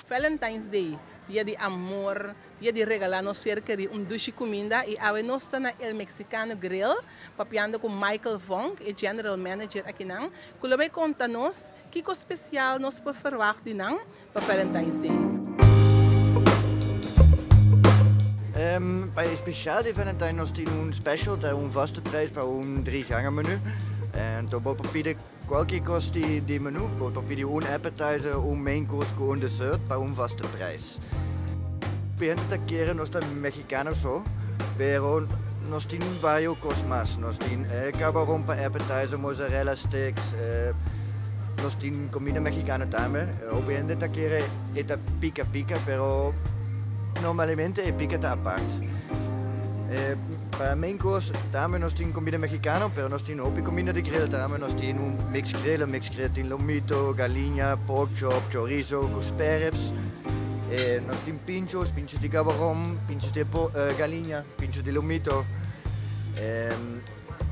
Valentine's Day, dia di amor, dia di regala nos ser keri un dushi cuminda y awe nos ta na El Mexicano Grill papiando cu Michael Vonk, e General Manager akinan, cu lo bay conta nos kico special nos por verwacht di nan pa Valentine's Day. Pa e special di Valentine nos tin un special, ta un vaste prijs pa un drie gangen menu. Anto bo por pidi cualkier cos di menu, bo por pidi un appetizer, un main course cu un dessert pa un vaste prijs. Hende ta kere nos ta mexicano so, pero nos tin varios cos mas. Nos tin cabaron pa appetizer, mozzarella sticks, nos tin comida mexicano tambe. Hopi hende ta kere e ta pica pica, pero normalmente e pica ta apart. Pa main course tambe nos tin comida mexicano, pero nos tin hopi comida di grill tambe. Nos tin un mixed grill, un mixed grill tin lomito, galiña, pork chop, chorizo cu spare ribs. Nos tin pinchos, pinchos di cabaron, pinchos di galiña, pinchos di lomito.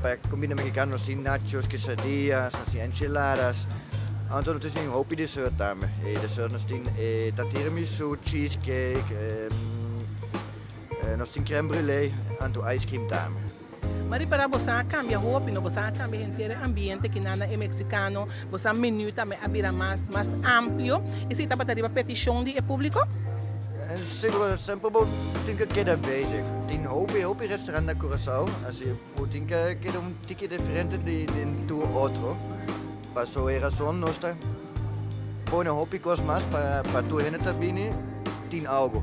Pa comida mexicano nos tin nachos, quesadillas, nos tin enchiladas. Anto nos tin hopi dessert tambe. E dessert nos tin e tiramisu, cheesecake, nos tin crème brûlée, anto ice cream tambe. Mari para boso a cambia hopi, no? Boso a cambia henter ambiente aki na e Mexicano, boso menu tambe a bira mas amplio. Esey tabata riba peticion di e publico? Sigur, semper bo tin cu keda bezig. Tin hopi, hopi restaurant na Curaçao, asina bo tin cu keda un tiki diferente di tur otro. Paso e rason nos ta pone hopi cos mas pa tur hende ta bini tin algo.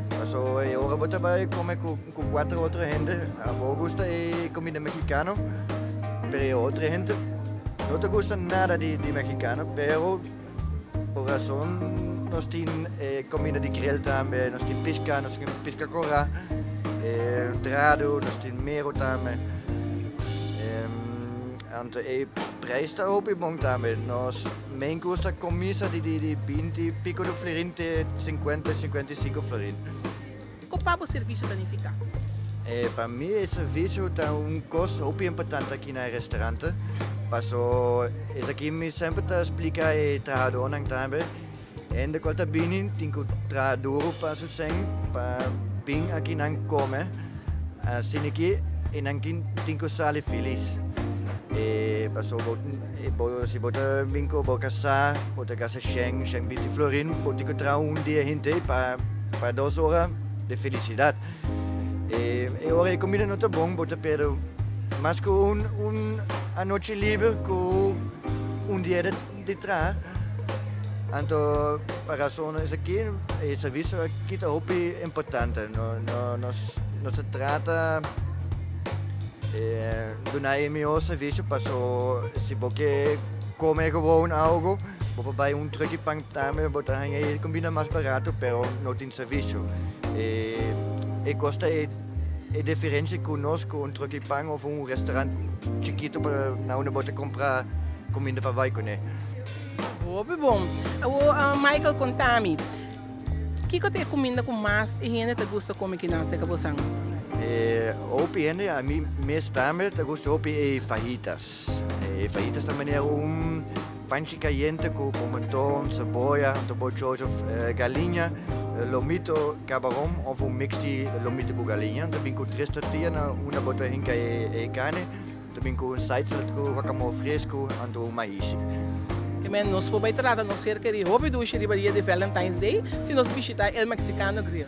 Paso e ora bo ta bay come cu cuatro otro hende, bo gusta e comida mexicano, pero e otro hende no ta gusta nada di mexicano, pero por rason nos tin comida di grill tambe, nos tin pisca, nos tin pisca cora, dorado, nos tin mero tambe. Anto e prijs ta hopi bon tambe. Nos main course ta cuminsa di 20 pico di florin te 50, 55 florin. Kico pa bo servicio ta nifica? Pa mi e servicio ta un cos hopi importante aki na e restaurante. Paso esaki mi semper ta explica e trahadornan tambe. Hende cual ta bini tin cu traha duro pa su cen pa bin aki nan come. Asina ki e nan tin cu sali feliz. Paso si bo ta bin cu bo casa, bo ta gasta 100, 120 florin, bo tin cu traha un dia henter pa 2 ora di felicidad. E ora e comida no ta bon, bo ta perde mas cu un anochi liber cu un dia di traha. Anto, pa rason esaki, e servicio aki ta hopi importante. No, no, nos ta trata duna e mihor servicio, paso si bo ke come gewoon algo, bo por bay un truck'i pan tambe, bo ta haña e comida mas barato, pero no tin servicio. E costa e diferencia cu nos cu un truck'i pan of un restaurant chikito pa na unda bo ta compra comida pa bay cune. Hopi bon. Awo, Michael, conta mi. Kico ta e cuminda cu mas hende ta gusta come aki na serca boso? Hopi hende, ami mes tambe, ta gusta hopi e fajitas. E fajitas ta manera un panchi caliente cu pimentón, cebolla, anto bo chocho galiña, lomito, cabaron of un mix di lomito cu galiña. Anto bin cu tres tortilla na unda bo ta hinca e carne. Anto bin cu un side salad cu guacamole fresco, anto un maishi. Men, nos por bay trata nos ser keri hopi dushi riba dia di Valentine's Day, si nos bishita El Mexicano Grill.